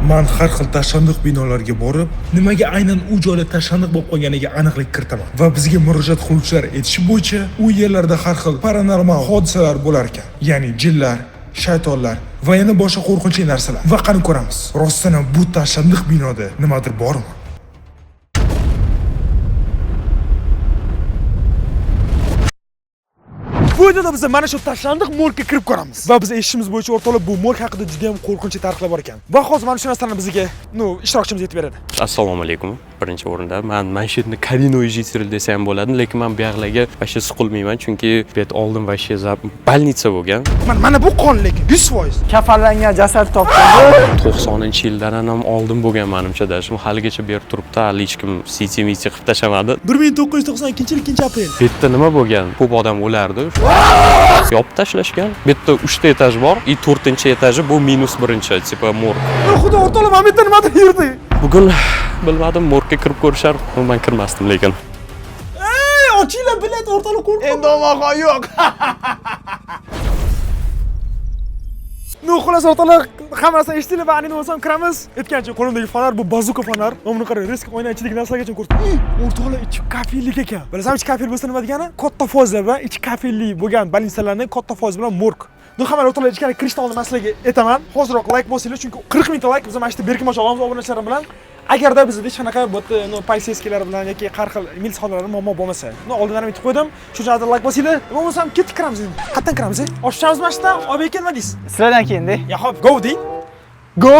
Man har xil tashlandiq binolarga borib, nimaga aynan u joyda tashlandiq bo'lib qolganiga aniqlik kiritaman. Va bizga murojaat qiluvchilar aytishi bo'yicha u yerlarda har xil paranormal hodisalar bo'lar ekan. Ya'ni jinlar, shaytonlar va yana boshqa qo'rqinchli narsalar. Va qani ko'ramiz, rostdan ham bu tashlandiq binoda nimadir bormi? Bu videoda biz mana shu tashlandiq morgga kirib ko'ramiz. Va biz eshitishimiz bo'yicha o'rtoqlar bu morg haqida juda ham qo'rqinchli tarixlar bor ekan. Va hozir mana shu narsalarni bizga, ishtirokchimiz aytib beradi. Assalomu alaykum. Birinchi o'rinda man shu yerni коренной житель desa ham bo'ladi, lekin man bu yoqlarga вообще suqilmayman, chunki bu yerda oldin вообще больница bo'lgan. Mana bu qon lekin 100%. Kafanlangan jasad topildi. 90-yildan ham oldin bo'lgan menimcha даже. Haligacha bu yer turibdi, hali hech kim CT miti qilib tashlamadi. 1992-yil 2-aprel. Bu yerda nima bo'lgan? Ko'p odam o'lardi. Yopib tashlashgan. Bu yerda 3 ta etaj bor, и 4-etaji bu -1, типа morg. Xudo o'rtoqlar, mana bu yerda nimadir yurdi. Bugun bilmadim, morgga kirib ko'rishar, man kirmasdim lekin. Ey, ochinglar bilet o'rtoqlar qo'rqib. Endi omoqon yo'q. Xullas o'rtoqlar, hamma narsani eshitdinglar va endi bo'lsam kiramiz. Aytgancha qo'limdagi fonar bu bazuka fonar. Mana buni qarang, risk oyna ichidagi narsalargacha ko'rsatdi. O'rtoqlar, ichi kafellik ekan. Bilasizmi, ichi kafel bo'lsa nima degani? Katta foizlar bilan ichi kafelli bo'lgan больницаlarni katta foiz bilan morg. Hamma o'rtoqlar ichkari kirishdan oldin man sizlarga aytaman. Hozirroq like bosinglar, chunki 40 mingta like biz mana shu yerda berkinmoqchi olamiz obunachilarim bilan. Agarda bizda hech qanaqa bu yerda полицейскийlar bilan yoki har xil militsiyalar muammo bo'lmasa. Oldindan ham aytib qo'ydim. Shu joyda like bosinglar. Bo'lmasam ketdik kiramiz endi. Qayerdan kiramiz? Oshchamiz mana shu yerdan. Oybek nima deysiz? Sizlardan keyinda. Ya hop, go deng. Go!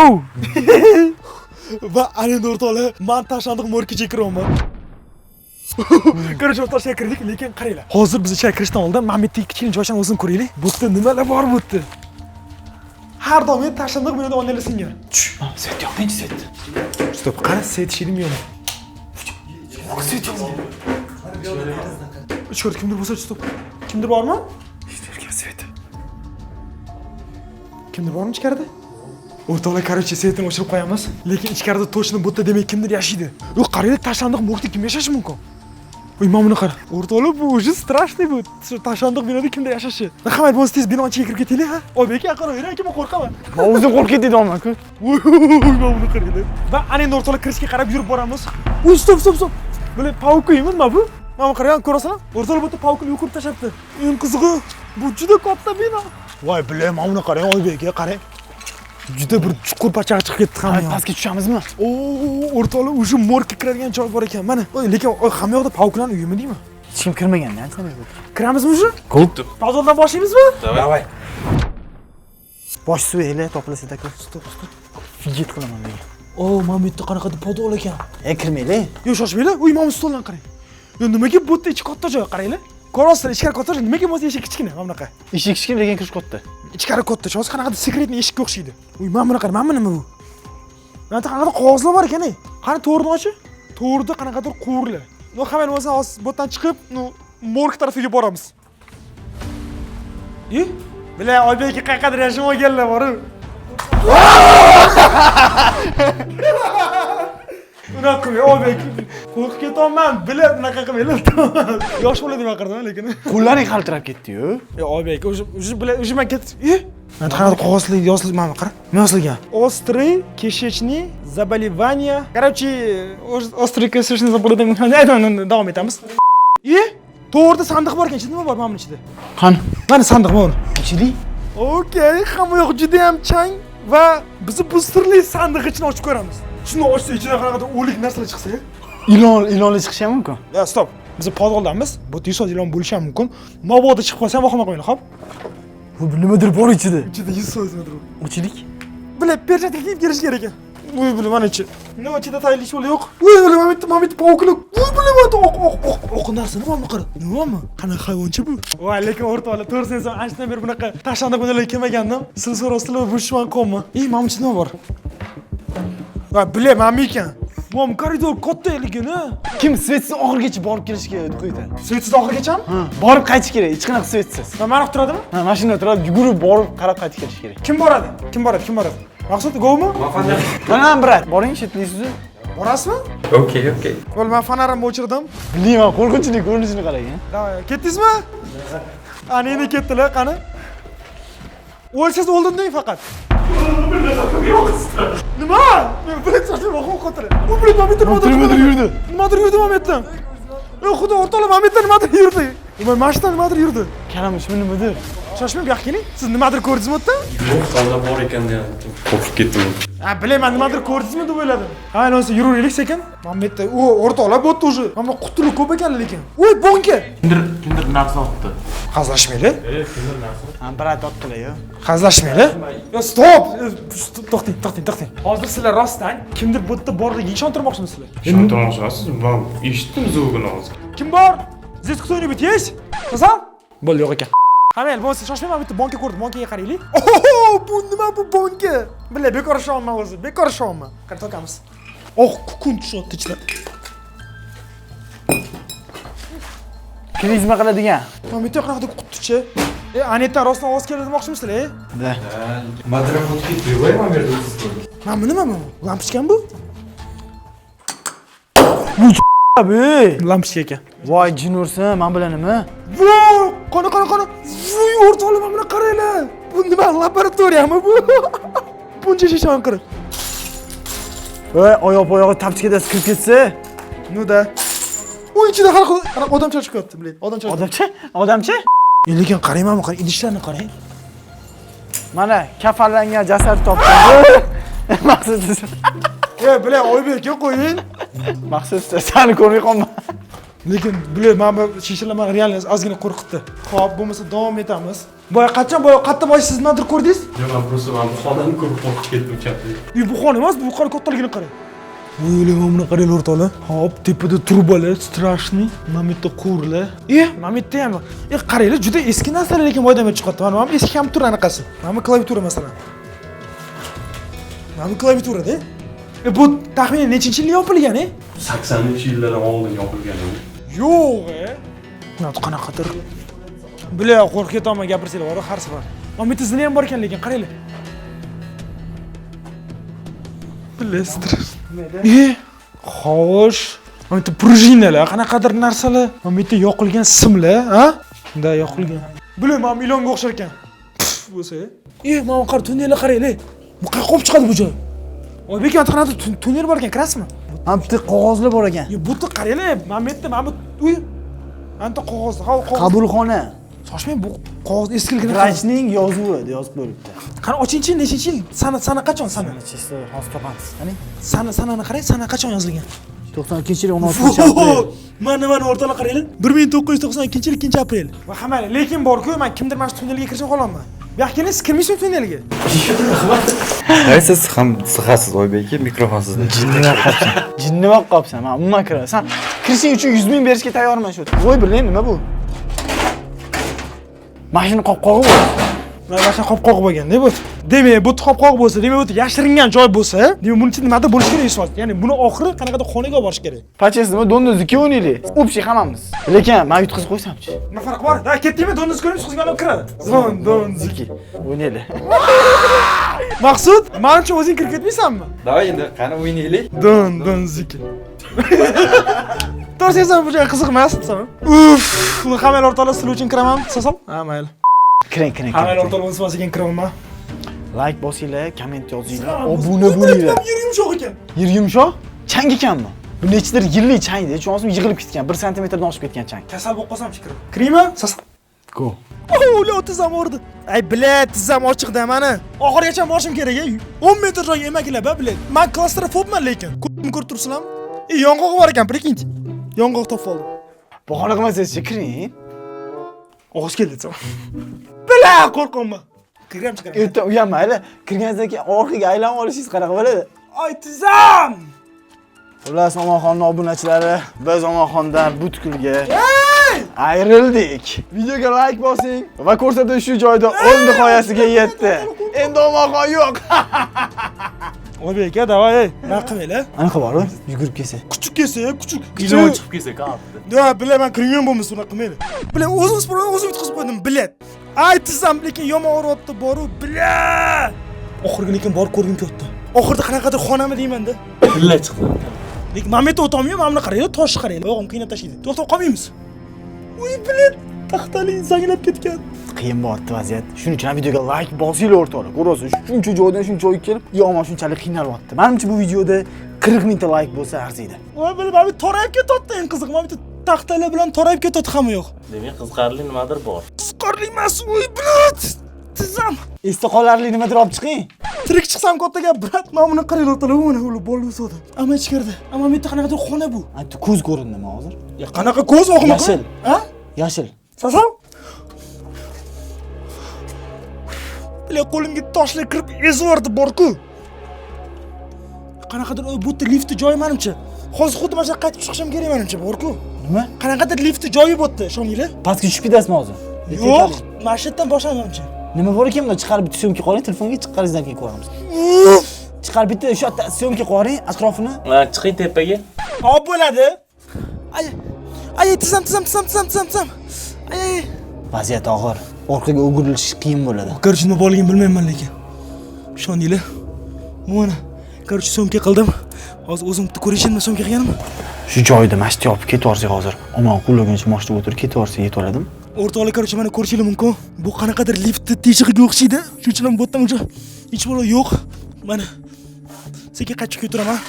Va ana endi o'rtoqlar, man tashlandiq morgacha kiryapman. Короче, o'rtoqlar ichga kirdik, lekin qaranglar. Hozir biz ichga kirishdan oldin mana bu yerda kichkina joychani o'zini ko'raylik. Bu yerda nimalar bor bu yerda? Har doim tashlandiq binoda oynalar singan. Svet yoqdingchi, svet. Stop, qara, svet ishlaydimi yo'qmi? Svet yoqdi. Ichkarida kimdir bo'lsa, stop. Kimdir bormi? Ishlayotgan svet. Kimdir bormi ichkarida? O'rtoqlar, короче, svetini o'chirib qo'yamiz. Lekin ichkarida точно bu yerda demak kimdir yashaydi. Yo'q, qaranglar, tashlandiq morgda kim yashashi mumkin? Uy, mana buni qara. O'rtoqlar, bu уже страшный bu. Shu tashlandiq binoda kimdir yashashi. Hamma bo'lsa tez bino ichiga kirib ketaylik, ha? Oybek, yaqinroq yuring, aka, men qo'rqaman. Men o'zim qo'rqib ketdiyapman-ku. Uy, mana buni qaranglar. Va ana endi o'rtoqlar kirishga qarab yurib boramiz. Uy, stop, stop, stop. Bular паук uymi nima bu? Mana bu qarang, ko'rasizlar? O'rtoqlar bu yerda паук ni yo'qib tashlabdi. Eng qizig'i, bu juda katta bino. Voy, bilaman, mana buni qarang, Oybek, qarang. Juda bir chuqur pachaq chiqib ketdi hamma yoq. Pastga tushamizmi? O, o'rtoqlar, уже morgga kiradigan joy bor ekan. Mana, lekin hamma yoqda паук larning uyimi deymi? Hech kim kirmagan-da, ancha. Kiramizmi уже? Go. Podvaldan boshlaymizmi? Давай. Bosh suv ele topilsa taka. Stop, stop. Figet qilaman lekin. O, mana bu yerda qanaqadir podval ekan. Kirmaylik. Yo'q, shoshmanglar. Uy, mana bu stoldan qarang. Yo, nimaga bu yerda ichi katta joy, qaranglar. Ko'rasizlar, ichkari katta joy, nimaga bo'lsa eshik kichkina, mana bunaqa. Eshik kichkina, lekin kirish katta. Ichkari katta, hozir qanaqadir секретный eshikka o'xshaydi. Uy, mana buni qarang, mana bu nima bu? Mana yerda qanaqadir qog'ozlar bor ekan, ey. Qani to'rni ochi? To'rda qanaqadir quvurlar. Hamma bo'lsa hozir bu yerdan chiqib, morg tarafiga boramiz. E? Bila, Oybek qayerqadir yashab olganlar bor-u. Unaqa qilmang, Oybek. Qo'rqib ketyapman, bilib unaqa qilmanglar. Yosh bola deb baqirdim lekin. Qo'llaring qaltirab ketdi-yu. E, Oybek, уже bila, уже men ket. E? Mana qanaqa qog'ozlar yozilgan, mana qara. Nima yozilgan? Острый кишечный заболевание. Короче, острый кишечный заболевание. Davom etamiz. E? To'g'rida sandiq bor ekan, ichida nima bor mana buning ichida? Qani? Mana sandiq mana. Ichida? Okey, hamma yoq juda ham chang va biz bu sirli sandiq ichini ochib ko'ramiz. Shuni ochsa ichidan qanaqadir o'lik narsalar chiqsa. Ilon, ilonlar chiqishi ham mumkin. Ya, stop. Biz podvaldamiz. Bu 100% ilon bo'lishi ham mumkin. Mabodo chiqib qolsa ham vahima qilmanglar, xo'p? Bu nimadir bor ichida. Ichida 100% nimadir bor. Ochilik. Bila, perchatka kiyib kelish kerak ekan. Uy, bila, mana ichi. Nima ichida tayinli yo'l yo'q. Uy, bila, mana bitta, mana bitta паук lar. Uy, bila, mana oq, oq, oq, oq narsa nima bu qara? Nima bu? Qanaqa hayvoncha bu? Voy, lekin o'rtoqlar, to'g'risini aytsam, anchadan beri bunaqa tashlandiq binolarga kelmagandim. Siz so'rasizlar, bu shman qolma. Ey, mana bu ichida nima bor? Va, bila, mana bu ekan. Bu koridor katta lekin, ha? Kim свет siz oxirigacha borib kelishga qo'ydi. Свет siz oxirigachami? Ha, borib qaytish kerak, hech qanaqa свет siz. Va mana turadimi? Ha, mana shunda turadi, yugurib borib qarab qaytib kelish kerak. Kim boradi? Kim boradi? Kim boradi? Maqsud, go'mi? Mana брат, boring, shetlaysiz. Borasizmi? Okey, okey. Bo'ldi, men fonarimni o'chirdim. Bilmayman, qo'rqinchli ko'rinishini qarang. Давай, ketdingizmi? Ana endi ketdilar, qani? O'lsangiz o'ldim deng faqat. Nima? U bilan mana bu yerda nimadir yurdi. Nimadir yurdi mana bu yerda. Ey xudo, o'rtoqlar, mana bu yerda nimadir yurdi. Mana shu nimadir yurdi. Kalamushmi nimadir? Shoshmang, bu yoqqa keling. Siz nimadir ko'rdingizmi u yerda? Yo'q, hozir bor ekan deyapti. Qo'rqib ketdim. Ha, bilaman, nimadir ko'rdingizmi deb o'yladim. Ha, endi yuraveraylik sekin. Mana bu yerda, o, o'rtoqlar, bu yerda уже. Mana bu qutilar ko'p ekan lekin. Voy, bonka. Kimdir narsa otdi. Hazillashmaylik. Ha, брат otdilar-yu. Hazillashmaylik. Yo, стоп! To'xtang, to'xtang, to'xtang. Hozir sizlar rostdan kimdir bu yerda borligiga ishontirmoqchimisizlar? Ishontirmoqchimisiz? Man eshitdim звук ini hozir. Kim bor? Здесь кто-нибудь есть? Qizal? Bo'ldi, yo'q ekan. Ha, mayli, bo'lmasa shoshmang, man bitta bonka ko'rdim, bonkaga qaraylik. Oho, bu nima bu bonka? Bila, bekor ishonma o'zi, bekor ishonma. Qani tokamiz. Oh, kukun tushyapti ichidan. Klizma qiladigan. Mana bu yerda qanaqadir quticha. E, anetdan rostdan ovoz keldi demoqchimisizlar, e? Да. Mana bu nima bu? Lampochkami bu? Abi. Lampochka ekan. Voy, jin ursin, men bilan nima? Voy, qani qani qani. Voy, o'rtoqlar, mana buni qaranglar. Bu nima, laboratoriyami bu? Buncha shishon qilib. Voy, oyoq oyog'i tapchikada kirib ketsa. Ну да. U ichida har xil qanaqa odamcha chiqyapti, блин. Odamcha. Odamcha? Odamcha? Lekin qarang, mana bu qarang, idishlarni qarang. Mana kafanlangan jasad topdim. Maqsad E, бля, Oybek aka qo'ying. Maqsad seni ko'rmay qolma. Lekin бля, mana bu shishalar meni реально ozgina qo'rqitdi. Xo'p, bo'lmasa davom etamiz. Boya qachon, boya qayerda boya siz nimadir ko'rdingiz? Yo'q, man просто man bu xonani ko'rib qo'rqib ketdim katta. E, bu xona emas, bu qara kattaligini qarang. Voy, mana buni qaranglar o'rtoqlar. Hop, tepada trubalar, страшный. Mana bu yerda quvurlar. E, mana bu yerda ham. E, qaranglar, juda eski narsalar lekin boydan beri chiqyapti. Mana bu eski kompyuter anaqasi. Mana bu klaviatura masalan. Mana bu klaviaturada. E, bu taxminan nechinchi yil yopilgan, e? 80-yillardan oldin yopilgan u. Yo'q, e. Mana qanaqadir. Бля, qo'rqib ketaman gapirsanglar, bor har safar. Mana bu yerda zina ham bor ekan lekin qaranglar. Бля, страшно. E, xo'sh. Mana bu yerda prujinalar, qanaqadir narsalar. Mana bu yerda yoqilgan simlar, ha? Да, yoqilgan. Бля, mana bu ilonga o'xshar ekan. Puf, bo'lsa. E, mana bu qara tunnelni qaranglar. Bu qayerqa olib chiqadi bu joy? Oybek, aka, qanaqadir tunnel bor ekan, kirasizmi? Mana bitta qog'ozlar bor ekan. E, bu yerda qaranglar, mana bu yerda mana bu uy. Mana bu qog'oz, ha, qog'oz. Qabulxona. Shoshmang, bu qog'oz eskiligini qarang. Vrachning yozuvi deb yozib qo'yilibdi. Qani ochinchi, nechinchi yil? Sana, sana qachon sana? Чисто hozir topamiz. Qani? Sana, sanani qarang, sana qachon yozilgan? 92-yil 16 aprel. Mana mana o'rtoqlar qaranglar. 1992-yil 2 aprel. Va hamma lekin bor-ku, men kimdir mana shu tunnelga kirishni xohlamayman. Bu yoqqa keling, siz kirmaysizmi tunnelga? Hayır, siz ham sig'asiz Oybek aka, mikrofon sizda. Jinnivaq qolibsan. Jinnivaq qolibsan. Men umuman kiraman. Sen kirishing uchun 100 ming berishga tayyorman shu. Voy, bilang nima bu? Mashina qop-qog'i bu. Mana shu qop-qoq bo'lganda bu. Demak, bu qop-qoq bo'lsa, demak, bu yashiringan joy bo'lsa, demak, buning ichida nimadir bo'lishi kerak esot. Ya'ni buni oxiri qanaqadir xonaga olib borish kerak. Pachasimi dondoziki o'ynaylik. Общий hammamiz. Lekin men yutqizib qo'ysamchi? Nima farqi bor? Да, ketdikmi? Dondoz ko'ramiz, qizga olib kiradi. Zon, don, ziki. O'ynaylik. Maqsud, men uchun o'zing kirib ketmaysanmi? Давай endi qani o'ynaylik. Don, don, ziki. To'g'ri aytsam, bu joy qiziq emas. Uff, uni hamma o'rtoqlar sizlar uchun kiraman. Sasol? Ha, mayli. Kiring, kiring, Hamma kiring. o'rtoqlar o'zim sekin kiraman. Like bosinglar, komment yozinglar, obuna bo'linglar. Yer yumshoq ekan. Yer yumshoq? Chang ekanmi? Bu nechidir yillik changda, tushunasizmi? Yig'ilib ketgan, 1 santimetrdan oshib ketgan chang. Kasal bo'lib qolsam kirib. Kiraymi? Sasol. Go. Ular tizzam urdi. Ay, бля, tizzam ochiqda mani. Oxirigacha borishim kerak, ey. 10 metr joyga emaklab, бля. Men klaustrofobman lekin. Ko'rim ko'rib turibsizlarmi? E, yong'oq bor ekan, прикиньте. Yong'oq topib oldim. Bahona qilmasangizchi, kiring. Og'iz keldi desam. Бля, qo'rqyapman. Kiram chiqaram. Erta u ham mayli. Kirganingizdan keyin orqaga aylanib olishingiz qanaqa bo'ladi? Ay, tizzam! Xullas, Omonxonni obunachilari, biz Omonxondan butkulga ayrildik. Videoga like bosing va ko'rsatuv shu joyda o'z nihoyasiga yetdi. Endi Omonxon yo'q. Oybek aka, давай, ey. Nima qilmaylar? Anaqa bor, yugurib kelsa. Kuchuk kelsa, kuchuk. Ilon chiqib kelsa qapti. Ya, bilaman, kirgan bo'lmasa unaqa qilmaydi. Бля, o'zim sportni o'zim yutqizib qo'ydim, бля. Ay, tizzam lekin yomon og'riyapti, boru, бля. Oxirgi lekin borib ko'rgim kelyapti. Oxirida qanaqadir xonami deyman-da. Tilla chiqdi. Lekin mana bu yerda o'tolmayman, mana buni qaranglar, toshni qaranglar. Oyog'im qiynab tashlaydi. To'xtab qolmaymiz. Uy, бля. Taxtali zanglab ketgan. Qiyin bo'lyapti vaziyat. Shuning uchun ham videoga like bosinglar o'rtoqlar. Ko'rasiz, shuncha joydan shuncha joyga kelib, yomon shunchalik qiynalyapti. Menimcha bu videoda 40 mingta like bo'lsa arziydi. Voy bilib, mana bu torayib ketyapti eng qizig'i. Mana bu taxtalar bilan torayib ketyapti hamma yoq. Demak, qiziqarli nimadir bor. Qiziqarli emas, voy блядь. Tizzam. Esda qolarli nimadir olib chiqing. Tirik chiqsam katta gap, брат. Mana buni qaranglar, o'rtoqlar, mana ular bola o'sadi. Ama ichkarida. Ama bu yerda qanaqadir xona bu. Aytdi, ko'z ko'rindimi hozir? Ya qanaqa ko'z o'qima? Yashil. Ha? Yashil. Sasam? Бля, qo'limga toshlar kirib ezib yubordi bor-ku. Qanaqadir bu yerda liftni joyi menimcha. Hozir xuddi mana shu yoqqa qaytib chiqishim kerak menimcha, bor-ku. Nima? Qanaqadir liftni joyi bu yerda, ishoninglar. Pastga tushib ketasizmi hozir? Yo'q, mana shu yerdan boshlanmanimcha. Nima bor ekan bunda? Chiqarib bitta syomka qo'ying, telefonga chiqqaningizdan keyin ko'ramiz. Chiqarib bitta o'sha yerda syomka qo'ying, atrofini. Ha, chiqing tepaga. Hop bo'ladi. Ay, ay, tizam, tizam, tizam, tizam, tizam, tizam. Ay, ay. Vaziyat og'ir. Orqaga o'girilish qiyin bo'ladi. Короче, nima borligini bilmayman lekin. Ishoninglar. Mana, короче, syomka qildim. Hozir o'zim bitta ko'rishim nima syomka qilganim. Shu joyda mashta yopib ketaversak hozir. Omon qo'llaguncha mashta o'tirib ketaversak yetib oladimi? O'rtoqlar, короче, mana ko'rishingiz mumkin. Bu qanaqadir liftni teshig'iga o'xshaydi. Shuning uchun ham bu yerdan уже hech bola yo'q. Mana sekin qaytib ketiraman.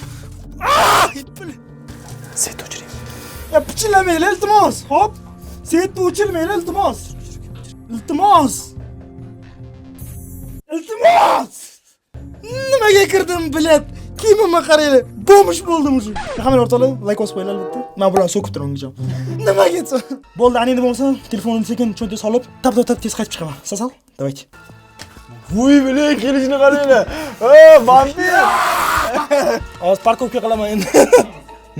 Ah! Свет o'chiring. Ya pichirlamanglar, iltimos. Hop. Свет ni o'chirmanglar, iltimos. Iltimos. Iltimos. Nimaga kirdim, блядь? Kiyimimni qaranglar. Бомж bo'ldim уже. Hamma o'rtoqlar, like bosib qo'yinglar albatta. Men bularni so'kib turaman ungacha. Nimaga desa. Bo'ldi, ana endi bo'lmasa telefonimni sekin cho'ntaga solib, tap tap tap tez qaytib chiqaman. Sasal, давайте. Voy бля, kelishini qaranglar. Ey, vampir. Hozir парковка qilaman endi.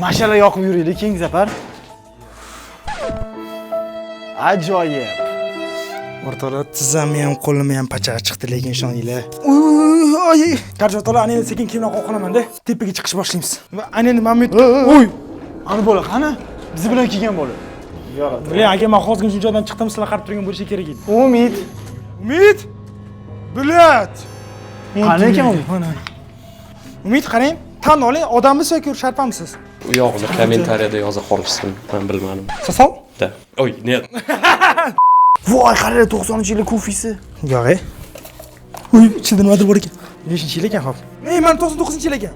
Mashala yoqib yuraylik keyingi safar. Ajoyib. O'rtoqlar, tizzamni ham, qo'limni ham pachaga chiqdi, lekin ishoninglar. Oy, короче, o'rtoqlar, ana endi sekin kiyimlar qo'yib qolaman-da. Tepaga chiqish boshlaymiz. Va ana endi mana bu Oy! Ani bola qani? Biz bilan kelgan bola. Бля, aka, men hozirgina shu joydan chiqdim, sizlar qarab turgan bo'lishi kerak edi. Umid. Umid! Блядь! Qani ekan Umid? Mana. Umid, qarang, tan oling, odammisiz yoki sharpamisiz? U yog'ini kommentariyada yoza qolishsin, men bilmadim. Sasal? Да. Oy, нет. Voy, qaranglar 90-yillik kofisi. Yo'q, e. Uy, ichida nimadir bor ekan. 5-yil ekan, hop. Ey, mana 99-yil ekan.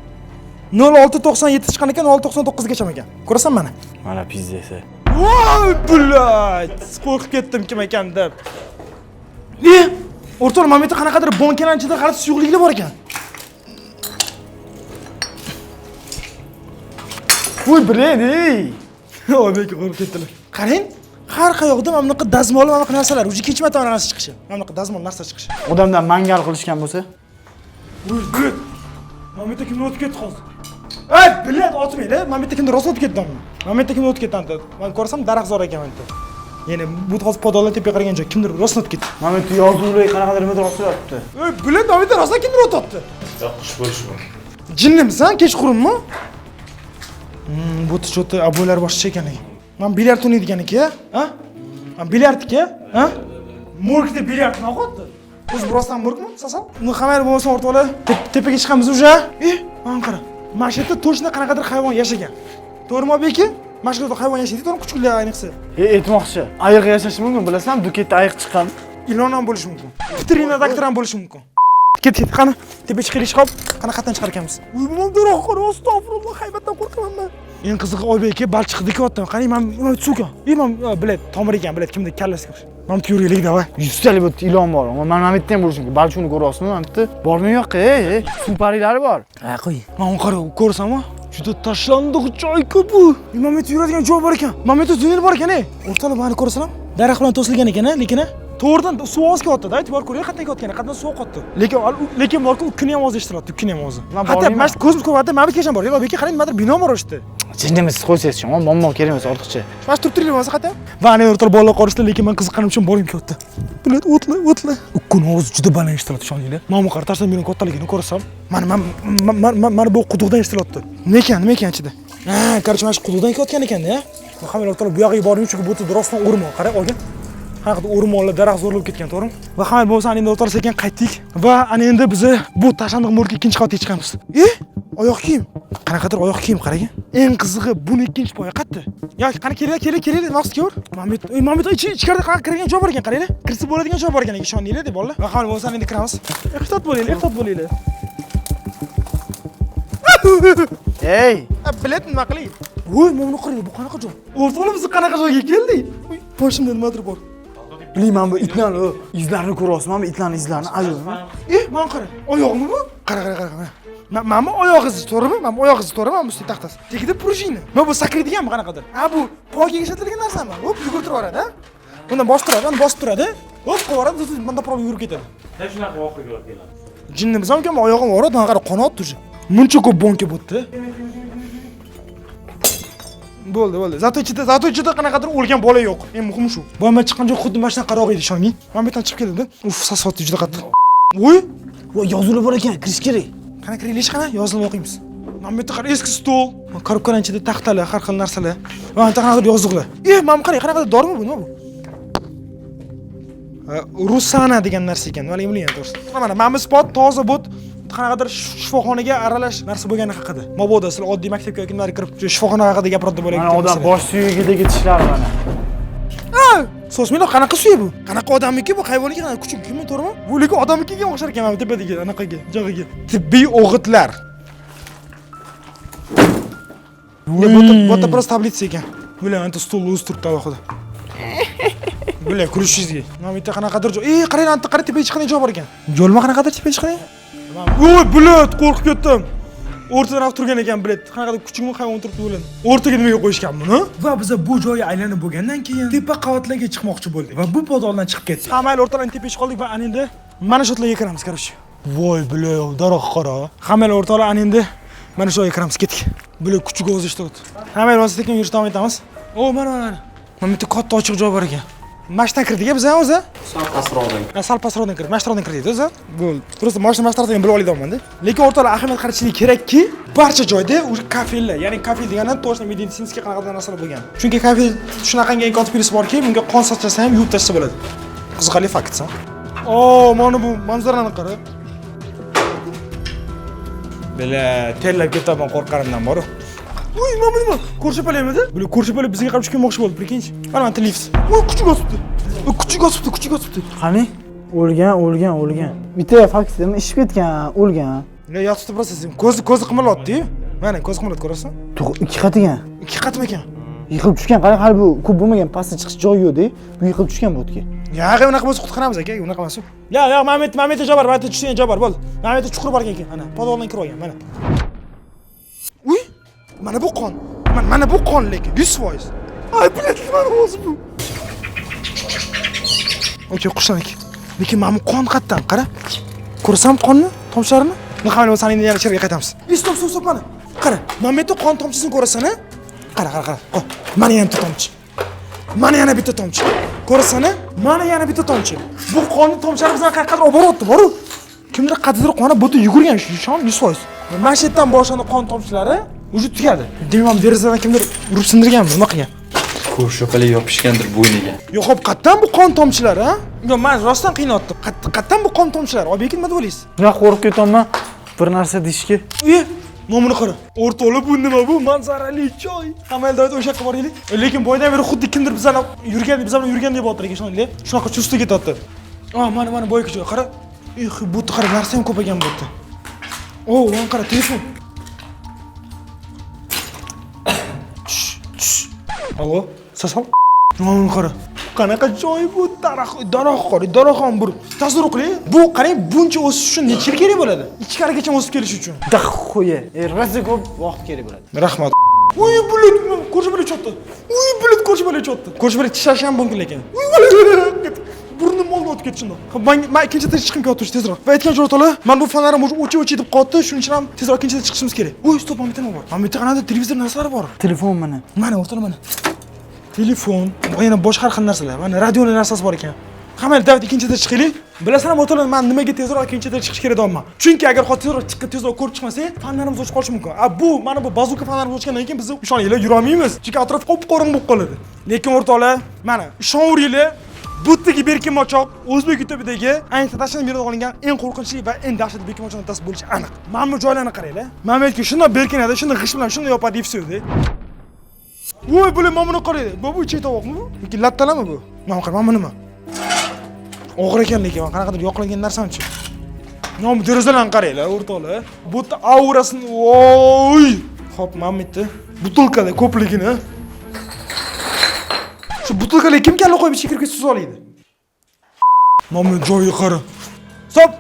0697 chiqqan ekan, 0699 gacha ekan. Ko'rasan mana. Mana пиздец i. Voy, блядь! Qo'rqib ketdim kim ekan deb. E, o'rtoqlar, mana bu yerda qanaqadir bonkalarning ichida g'alati suyuqliklar bor ekan. Voy, блин, ey. Oybek qo'rqib ketdilar. Qarang, har qayoqda mana bunaqa dazmol, mana bunaqa narsalar, уже ikkinchi marta mana narsa chiqishi. Mana bunaqa dazmol narsa chiqishi. Odamdan mangal qilishgan bo'lsa? Voy, блядь. Mana bu yerda kimdir o'tib ketdi hozir. Ey, блядь, otmanglar. Mana bu yerda kimdir rosa o'tib ketdi. Mana bu yerda kimdir o'tib ketdi. Man ko'rsam daraxtzor ekan mana bu yerda. Ya'ni bu hozir podollar tepaga qaragan joy kimdir rosa o'tib ketdi. Mana bu yerda yozuvlar qanaqadir nimadir osilyapti. Ey, блядь, mana bu yerda rosa kimdir o'tyapti. Yo'q, qush bo'lishi mumkin. Jinnimisan, kechqurunmi? Bu что-то обоy lar boshqacha ekan lekin. Man bilyard o'ynaydigan aka, ha? Man bilyardga, ha? Morgda bilyard nima qilyapti? O'zi rostdan morgmi, sasal? Uni hamma bo'lmasa o'rtoqlar, tepaga chiqamiz уже. E, mana qara. Mana shu yerda точно qanaqadir hayvon yashagan. To'g'rimi, Obeki? Mana shu yerda hayvon yashaydi, to'g'rimi? Kuchuklar ayniqsa. Ey, aytmoqchi. Ayiq yashashi mumkin, bilasanmi? Duketda ayiq chiqqan. Ilon ham bo'lishi mumkin. Pteranodaktor ham bo'lishi mumkin. Ket, ket, qani. Tepaga chiqaylik, hop. Qani qayerdan chiqar ekanmiz? Uy, bu daraxt qara, astag'firulloh, haybatdan qo'rqaman men. Eng qizig'i Oybek aka balchiqda kelyapti. Qarang, man suv. Ey, man блядь, tomir ekan, блядь, kimdir kallasiga o'xshaydi. Mana bu yuraylik, давай. Yuztalik bu yerda ilon bor. Mana bu yerda ham bo'lishi mumkin. Balki uni ko'ryapsizmi? Mana bu yerda bormi yo'q? Ey, ey, suv parilari bor. Ha, qo'y. Mana uni qara, ko'rsanmi? Juda tashlandiq joy-ku bu. Mana bu yerda yuradigan joy bor ekan. Mana bu yerda tunel bor ekan, ey. O'rtoqlar, mana ko'rasizlarmi? Daraxt bilan to'silgan ekan, lekin to'g'ridan suv ovoz kelyapti-da, e'tibor ko'ring, qayerdan kelayotgani, qayerdan suv oqyapti. Lekin borku, ukkini ham ovozi eshitilyapti, ukkini ham ovozi. Man Hatto bormayman. mana shu ko'zimiz ko'ryapti, mana bu yerga ham bor. Yo'q, Obeki, qarang, nimadir bino bor o'sha yerda. Jinnimisiz qo'ysangiz, muammo kerak emas ortiqcha. Mana shu turib turinglar bo'lmasa qayerda? Va ana o'rtoqlar bolalar qorishdi, lekin men qiziqqanim uchun borgim kelyapti. Блядь, o'tli, o'tli. Ukkini ovozi juda baland eshitilyapti, ishoninglar. Mana bu qara, tashdan bino kattaligini ko'rsam, mana bu quduqdan eshitilyapti. Nima ekan, nima ekan ichida? Ha, короче, mana shu quduqdan kelayotgan ekanda, ha. Hamma o'rtoqlar bu yoqqa bormayman, chunki bu yerda rostdan o'rmon. Qarang, olgin. Haqida o'rmonlar, daraxt zo'rlab ketgan, to'g'rimi? Va hamma bo'lmasa ana endi o'rtoqlar sekin qaytdik va ana endi biz bu tashlandiq morgga ikkinchi qavatga chiqamiz. E? Oyoq kiyim. Qanaqadir oyoq kiyim, qarang. Eng qizig'i, buni ikkinchi poyi qayerda? Yoki qani, kelinglar, kelinglar, kelinglar, maqsad ko'r. Mana bu, mana bu ichkarida qanaqa kirgan joy bor ekan, qaranglar. Kirsa bo'ladigan joy bor ekan, ishoninglar deb bolalar. Va hamma bo'lsa endi kiramiz. Ehtiyot bo'linglar, ehtiyot bo'linglar. Ey, Bilet nima qilay? Voy, mana buni qarang, bu qanaqa joy? O'rtoqlar, biz qanaqa joyga keldik? Uy, boshimda nimadir bor. Bilmayman, bu itlarni izlarini ko'ryapsizmi? Bu itlarni izlarini ayolmi? Mana qara. Oyog'mi bu? Qara, qara, qara, qara. Mana bu oyoq izi, to'g'rimi? Mana bu oyoq izi, to'g'rimi? Mana bu ustidagi taxtasi. Tagida пружина. Mana bu sakraydiganmi qanaqadir? Ha, bu poygaga ishlatilgan narsami? Hop, yugurtirib yuboradi, ha? Bundan bosib turadi, uni bosib turadi. Hop, qo'yib yuboradi, bunda probga yugurib ketadi. Shunaqa oxiriga olib keladi. Jinni bizam ekan, oyog'im og'ridi, mana qara, qonot уже. Muncha ko'p bonka bo'tdi. Bo'ldi, bo'ldi. Зато ichida qanaqadir o'lgan bola yo'q. Eng muhimi shu. Boya man chiqqan joy xuddi mana shunaqa edi, ishoning. Mana bu yerdan chiqib keldim. Uf, sasvyapti juda qattiq. Voy, Voy, yozuvlar bor ekan, kirish kerak. Qani kiraylik, qani, yozilib o'qiymiz. Mana bu yerda qara, eski stol, коробка lar ichida taxtalar, har xil narsalar. Va mana qanaqadir yozuqlar. Mana bu qarang, qanaqadir dorimi bu, nima bu? Rusana degan narsa ekan, nima bilmayman to'g'risi. Mana, mana bu spot toza but qanaqadir shifoxonaga aralash narsa bo'lgani haqida. Mabodo sizlar oddiy maktabga yoki nimaga kirib, shu shifoxona haqida gapiradi deb Mana odam bosh suyagidagi tishlar mana. Sosmino qanaqa suyak bu? Qanaqa odamniki bu? Hayvonniki qanaqa kuchuk kimmi, to'g'rimi? Bu lekin odamnikiga o'xshar ekan mana bu tepadagi anaqaga, jag'iga. Tibbiy o'g'itlar. Bu yerda просто таблица ekan. Bular anta stol o'zi turibdi alohida. Bular kulishingizga. Mana bu yerda qanaqadir joy. Ey, qarang, anta qara, tepaga chiqqan joy bor ekan. Yo'lmi qanaqadir tepaga chiqqan? Voy, блять, qo'rqib ketdim. O'rtadan oq turgan ekan, блять. Qanaqadir kuchukmi hayvon turibdi o'lin. O'rtaga nimaga qo'yishgan buni? Va biza bu joyga aylanib bo'lgandan keyin tepa qavatlarga chiqmoqchi bo'ldik va bu podvaldan chiqib ketdik. Ha, mayli, o'rtadan tepaga chiqib qoldik va ana endi mana shu yerlarga kiramiz, короче. Voy, блять, daraxt qara. Ha, mayli, o'rtoqlar, ana endi mana shu joyga kiramiz, ketdik. Блять, kuchuk ovozi eshityapti. Ha, mayli, bo'lsa sekin yurishni davom etamiz. O, mana, mana. Mana bu yerda katta ochiq joy bor ekan. Mashinadan kirdik biz ham o'zi. Sal pastroqdan. Ha, sal pastroqdan kirdik, mashinadan kirdik o'zi. Bo'ldi. Просто mashina mashinadan bilib oladiganman-da. Lekin o'rtoqlar, ahamiyat qaratishlik kerakki, barcha joyda уже kafellar, ya'ni kafel degani точно медицинский qanaqadir narsalar bo'lgan. Chunki kafel shunaqangi antipirus borki, bunga qon sachrasa ham yuvib tashlasa bo'ladi. Qiziqarli fakt, san. O, mana bu manzarani qara. Бля, terlab ketaman qo'rqqanimdan bor. Uy, nima bu, nima? Ko'rshapalakmidi? Bular ko'rshapalak bizga qarab tushib bo'ldi, прикинь. Mana mana lift. Uy, kuchuk o'sibdi. Uy, kuchuk o'sibdi, kuchuk o'sibdi. Qani? O'lgan, o'lgan, o'lgan. Bitta fakt nima ishib ketgan, o'lgan. Ya, yotibdi просто. Ko'zi qimirlayapti-yu. Mana ko'zi qimirlayapti, ko'rasizmi? Ikki qat ekan. Ikki qatmi ekan? Yiqilib tushgan, qarang, hali bu ko'p bo'lmagan, pastga chiqish joyi yo'q-da. Bu yiqilib tushgan bu yerga. Yo'q, unaqa bo'lsa qutqaramiz aka, unaqa emas. Yo'q, yo'q, mana bu yerda, mana bu yerda joy bor, mana bu yerda tushgan joy bor, bo'ldi. Mana bu yerda chuqur bor ekan, ana, podvaldan kirib olgan, mana. Uy, mana bu qon. Mana bu qon lekin 100%. Ay, блять, nimani o'zi bu? Okey, qushlaniki. Lekin mana bu qon qayerdan? Qara. Ko'rasam qonni, tomchilarini? Nima bo'lsa endi yana ichkariga qaytamiz. Стоп, стоп, стоп, mana. Qara, mana bu yerda qon tomchisini ko'rasan, a? Qara, qara, qara. Qo'y. Mana yana bitta tomchi. Mana yana bitta tomchi. Ko'rasan, a? Mana yana bitta tomchi. Bu qonni tomchilari bizdan qayerqadir olib boryapti, boru. Kimdir qayerdadir qoni bu yerda yugurgan, shu ishon 100%. Mana shu yerdan boshlandi qon tomchilari, уже tugadi. Demak, derazadan kimdir urib sindirganmi, nima qilgan? Ko'rshapalak yopishgandir bo'yniga. Yo'q, hop, qayerdan bu qon tomchilari, a? Yo'q, men rostdan qiynayapti. Qayerdan bu qon tomchilari? Oybek, nima deb o'ylaysiz? Men qo'rqib ketaman. Bir narsa deyishga. Uy, mana buni qara. O'rtoqlar, bu nima bu? Manzarali joy. Hamma davlat o'sha yoqqa boraylik. Lekin boydan beri xuddi kimdir bizlarni yurgan, bizlar bilan yurgandek bo'lyapti ekan, ishoninglar. Shunaqa чувство ketyapti. Ah, mana, mana boyagi joy, qara. Eh, bu yerda qara, narsa ham ko'p ekan bu yerda. O, mana qara, telefon. Tush, tush. Alo, sasam. Mana qara. Qanaqa joy bu? Daraxt, daraxt qara, daraxt ham bir. Tasavvur qiling. Bu qarang, buncha o'sish uchun necha yil kerak bo'ladi? Ichkarigacha o'sib kelish uchun. Дохуя. Rosa ko'p vaqt kerak bo'ladi. Rahmat. Uy, блять, ko'rshapalak chotdi. Uy, блять, ko'rshapalak chotdi. Ko'rshapalak tishlashi ham mumkin lekin. Uy, блять. Burnim oldi o'tib ketdi shundoq. Man ikkinchi etажga chiqim kelyapti tezroq. Va aytgan o'rtoqlar, mana bu fonarim уже o'chi o'chi deb qotdi, shuning uchun ham tezroq ikkinchi etажga chiqishimiz kerak. Uy, стоп, mana bu yerda nima bor? Mana bu yerda qanaqadir televizor narsalari bor. Telefon mana. Mana o'rtoqlar, mana. Telefon, va yana boshqa har xil narsalar. Mana radioni narsasi bor ekan. Ha, mayli, давайте ikkinchi etажga chiqaylik. Bilasizlarmi, o'rtoqlar, man nimaga tezroq ikkinchi etажga chiqish kerak deyapman? Chunki agar hozir tezroq chiqib, tezroq ko'rib chiqmasak, fonarimiz o'chib qolishi mumkin. A bu, mana bu bazuka fonarimiz o'chgandan keyin biz ishoninglar, yura olmaymiz. Chunki atrof qop-qorong'i bo'lib qoladi. Lekin o'rtoqlar, mana ishonaveringlar, Bu yerdagi berkinmochoq o'zbek YouTube'dagi ayniqsa tashlanib yerda olingan eng qo'rqinchli va eng dahshatli berkinmochoqning bittasi bo'lishi aniq. Mana bu joylarni qaranglar. Mana bu yerga shundoq berkinadi, shundoq g'isht bilan shundoq yopadi, и всё. Voy, bular, mana buni qaranglar. Bu ichak tovoqmi bu? Yoki lattalarmi bu? Mana qara, mana bu nima? Og'ir ekan lekin, mana qanaqadir yoqilgan narsamchi. Mana bu derazalarni qaranglar, o'rtoqlar. Bu yerda aurasini, voy! Xo'p, mana bu yerda бутылка lar ko'pligini. Shu бутылка larga kim kalla qo'yib ichiga kirib ketsa oladi? Mana bu joyi qara. Стоп!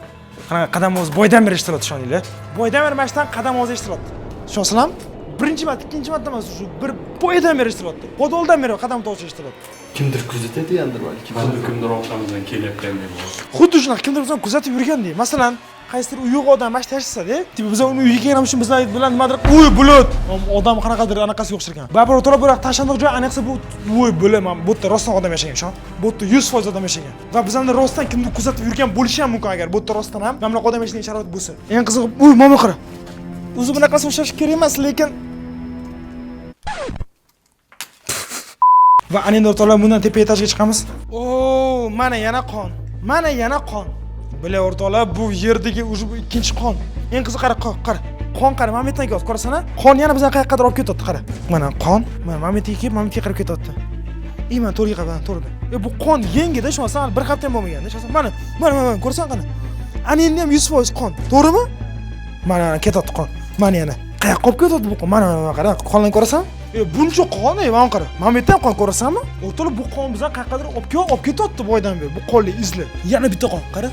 Qanaqa qadam ovozi boydan beri eshitiladi, ishoninglar. Boydan beri mana shudan qadam ovozi eshitiladi. Ishonsizlarmi? Birinchi marta, ikkinchi marta emas, shu bir boydan beri eshitilyapti. Подвал dan beri qadam tovushi eshitiladi. Kimdir kuzatadigandir balki. Mana kimdir orqamizdan kelayotgandek bo'ldi. Xuddi shunaqa kimdir bizani kuzatib yurgandek. Masalan, qaysidir uyuq odam mana shu tashlasa-da, типа biz uni uyga kelganimiz uchun bizlar bilan nimadir, uy bulut, odam qanaqadir anaqasiga o'xsharkan. Baribir o'tirib biroq tashlandiq joy, ayniqsa bu, voy bulut, mana bu yerda rostdan odam yashagan, ishon. Bu yerda 100% odam yashagan. Va bizani rostdan kimdir kuzatib yurgan bo'lishi ham mumkin agar bu yerda rostdan ham mana bunaqa odam yashaydigan sharoit bo'lsa. Eng qizig'i, uy, mana qara. O'zi bunaqasi o'xshashi kerak emas, lekin va ana endi o'rtoqlar bundan tepa etajga chiqamiz. O, mana yana qon. Mana yana qon. Bila o'rtoqlar, bu yerdagi уже bu ikkinchi qon. Eng qizig'i qara, qon, qara. Qon qara, mana bu yerdan kelyapti, ko'rasan-a? Qon yana bizani qayoqqadir olib ketyapti, qara. Mana qon, mana bu yerga kelib, mana bu yerga qarab ketyapti. И mana to'rga qarab, to'rda. Bu qon yengida, ishonsan, hali bir hafta ham bo'lmaganda, ishonsan. Mana, mana, mana, ko'rasan qani. Ana endi ham 100% qon, to'g'rimi? Mana, mana ketyapti qon. Mana yana. Qayoqqa olib ketyapti bu qon? Mana, mana, qara, qonlarni ko'rasan? Buncha qon, mana qara. Mana bu yerda ham qon ko'rasanmi? O'rtoqlar, bu qon bizani qayoqqadir olib ketyapti boydan beri. Bu qonli izlar. Yana bitta qon, qara.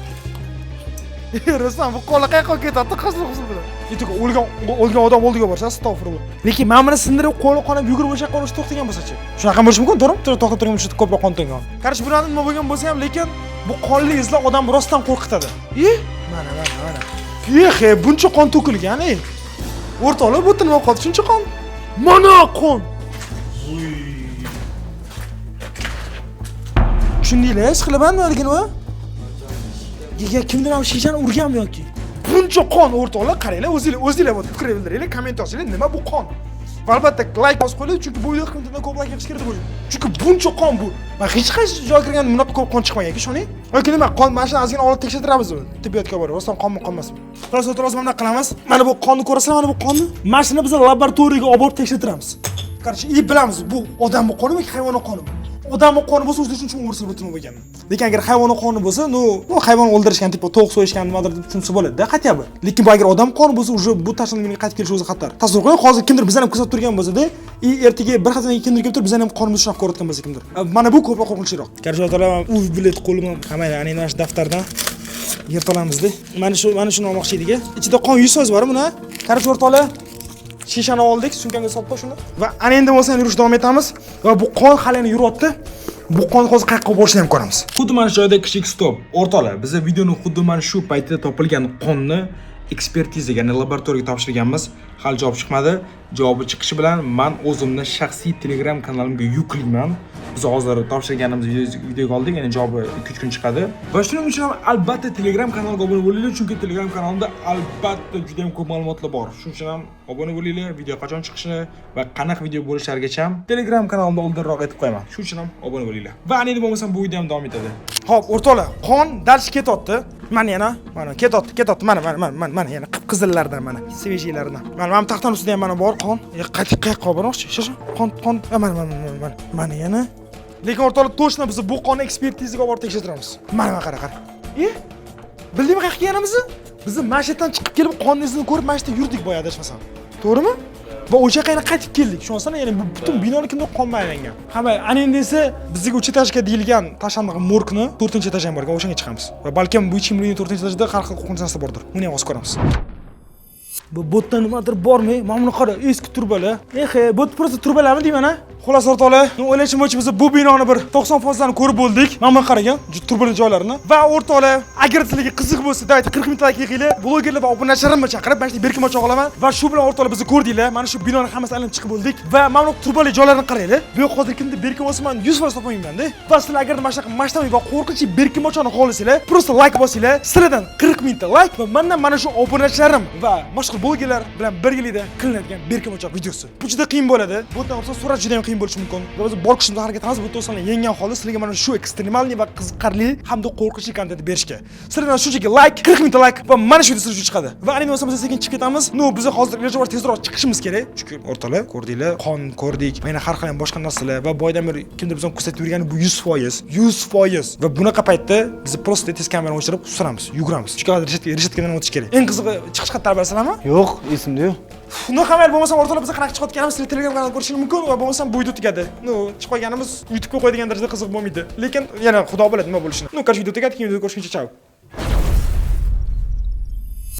Ruslan, bu qonlar qayoqqa olib ketyapti? Qizil qizil bilan. Aytib, o'lgan odam oldiga borsa, astag'firullah. Lekin mana buni sindirib, qo'li qonab yugurib o'sha yoqqa borib to'xtagan bo'lsa-chi? Shunaqa ham bo'lishi mumkin, to'g'rimi? To'xtab turgan bo'lsa ko'proq qon to'kkan. Qarash, bularni nima bo'lgan bo'lsa ham, lekin bu qonli izlar odam rostdan qo'rqitadi. Mana, mana, mana. Buncha qon to'kilgan, ey. O'rtoqlar, bu yerda nima qoldi? Shuncha qon. Mana qon. Tushundinglar, his qilaman nimaligini u? Ya kimdir ham shishani urganmi yoki? Buncha qon o'rtoqlar, qaranglar, o'zinglar bu fikr bildiringlar, komment yozinglar, nima bu qon? Va albatta like bosib qo'yinglar, chunki bu video qimmatdan ko'p like yig'ish kerak deb o'ylayman. Chunki buncha qon bu. Men hech qaysi joyga kirganda bunaqa ko'p qon chiqmagan, ishoning. Yoki nima, qon mana shuni ozgina olib tekshirtiramiz uni. Tibbiyotga borib, rostdan qonmi, qonmasmi? Rost o'tiramiz, mana bunaqa qilamiz. Mana bu qonni ko'rasizlar, mana bu qonni. Mana shuni biz laboratoriyaga olib borib tekshirtiramiz. Qarshi, и bilamiz, bu odamning qonimi yoki hayvonning qonimi? Odamning qoni bo'lsa, o'zi uchun o'rsil butun bo'lgan. Lekin agar hayvonning qoni bo'lsa, ну, hayvon o'ldirishgan, типа tovuq so'yishgan nimadir deb tushunsa bo'ladi-da, хотя бы. Lekin bu agar odam qoni bo'lsa, уже bu tashlandiqqa qaytib kelishi o'zi xatar. Tasavvur qiling, hozir kimdir bizani ham kuzatib turgan bo'lsa-da, и ertaga bir haftadan keyin kimdir kelib turib bizani ham qonimizni shunaqa ko'rayotgan bo'lsa kimdir. Mana bu ko'proq qo'rqinchliroq. Qarshi o'rtoqlar, u bilet qo'limga qamay, ana endi mana shu daftardan yirtolamizda. Mana shuni olmoqchi edik. Ichida qon 100% bor buni. Qarshi o'rtoqlar, shishani oldik, sumkamga solib qo'y shuni. Va ana endi bo'lsa yurish davom etamiz va bu qon hali yana yuryapti. Bu qon hozir qayoqqa borishini ham ko'ramiz. Xuddi mana shu joyda kichik stop. O'rtoqlar, biz videoni xuddi mana shu paytida topilgan qonni ekspertizaga, ya'ni laboratoriyaga topshirganmiz. Hali javob chiqmadi. Javobi chiqishi bilan men o'zimni shaxsiy Telegram kanalimga yuklayman. Biz hozir topshirganimiz videoga oldik, ya'ni javobi 2-3 kun chiqadi. Va shuning uchun ham albatta Telegram kanaliga obuna bo'linglar, chunki Telegram kanalimda albatta juda ham ko'p ma'lumotlar bor. Shuning uchun ham obuna bo'linglar, video qachon chiqishini va qanaqa video bo'lishlarigacha Telegram kanalimda oldinroq aytib qo'yaman. Shuning uchun ham obuna bo'linglar. Va endi bo'lmasam bu video ham davom etadi. Xo'p, o'rtoqlar, qon dальше ketyapti. Mana yana, mana ketyapti, ketyapti. Mana, mana, mana, mana yana qip-qizillardan, mana, свежий lardan. Mana, mana taxtani ustida ham mana bor qon. Qayerga olib bormoqchi? Shosha, qon, qon, mana, mana, mana, mana, mana yana. Lekin o'rtoqlar, точно biz bu qonni ekspertizaga olib borib tekshirtiramiz. Mana, mana, qara, qara. Bildingmi qayerga kelganimizni? Biz mana shu yerdan chiqib kelib qonni izini ko'rib mana shu yerda yurdik boya adashmasam. To'g'rimi? Va o'sha yoqqa yana qaytib keldik. Shundan ya'ni bu butun binoni kimdir qon bilan aylangan. Ha, ana endi esa bizga 3 etajga deyilgan tashlandiq morgni 4-etaj ham bor ekan, o'shanga chiqamiz. Va balkim bu ichimlikning 4-etajida har xil qo'rqinchli narsa bordir. Uni ham hozir ko'ramiz. Bu botda nimadir bormi? Mana buni qara, eski turbalar. Bu просто turbalarmi deyman, ha? Xullas o'rtoqlar, o'ylashim bo'yicha biz bu binoni bir 90%ni ko'rib bo'ldik. Mana buni qaragan, turbali joylarini. Va o'rtoqlar, agar sizlarga qiziq bo'lsa, давайте 40 ming like yig'inglar. Blogerlar va obunachilarimni chaqirib, mana shu berkinmochoq olaman. Va shu bilan o'rtoqlar bizni ko'rdinglar. Mana shu binoni hammasi aylanib chiqib bo'ldik. Va mana bu turbali joylarni qaranglar. Bu yoq hozir kimdir berkinmosa, men 100% topolmayman-da. Va sizlar agar mana shunaqa masshtabli va qo'rqinchli berkinmochoqni xohlasanglar, просто like bosinglar. Sizlardan 40 mingta like va mendan mana shu obunachilarim va mashhur blogerlar bilan birgalikda qilinadigan berkinmochoq videosi. Bu juda qiyin bo'ladi. Bu yerdan olsa surat juda ham qiyin qiyin bo'lishi mumkin. Va biz bor kuchimizni harakat qilamiz bu to'sonni yenggan holda sizlarga mana shu экстремальный va qiziqarli hamda qo'rqinchli kontent berishga. Sizlardan shunchaki like, 40 mingta like va mana shu video sizlar uchun chiqadi. Va ana bo'lmasa biz sekin chiqib ketamiz. Ну, biz hozir iloji bor tezroq chiqishimiz kerak. Chunki o'rtoqlar, ko'rdinglar, qon ko'rdik, va yana har xil ham boshqa narsalar va boydan beri kimdir bizani kuzatib yurgani bu 100%, 100%. Va bunaqa paytda biz просто tez kamerani o'chirib suramiz, yuguramiz. Chunki hozir reshetkadan o'tish kerak. Eng qizig'i, chiqish qayerda, bilasizlarmi? Yo'q, esimda yo'q. Ну, hamma bo'lmasam, o'rtoqlar, biz qanaqa chiqayotganimiz sizlar Telegram kanalida ko'rishingiz mumkin va bo'lmasam bu video tugadi. Ну, chiqib qolganimiz YouTube'ga qo'yadigan darajada qiziq bo'lmaydi. Lekin yana Xudo biladi nima bo'lishini. Ну, короче, video tugadi, keyingi videoda ko'rishguncha, chao.